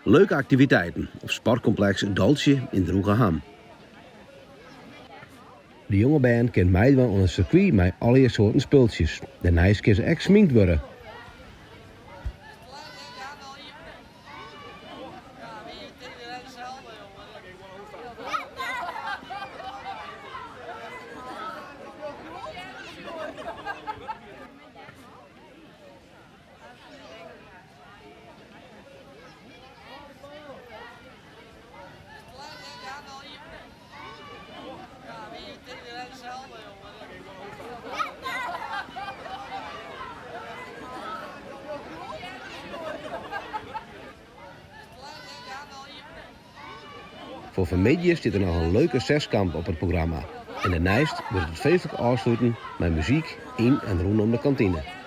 Leuke aktiviteiten op sportkompleks It Doltsje yn Droegeham. De jonge bern kinne meidwaan oan it sirkwy mei allegear soarten spultsjes. Dêrneist kinne se ek schminkt wurde. Foar fanmiddei stiet der noch in leuke seskamp op it programma en dêrneist wurdt it feestlik ôfsluten mei muzyk yn en rûnom de kantine.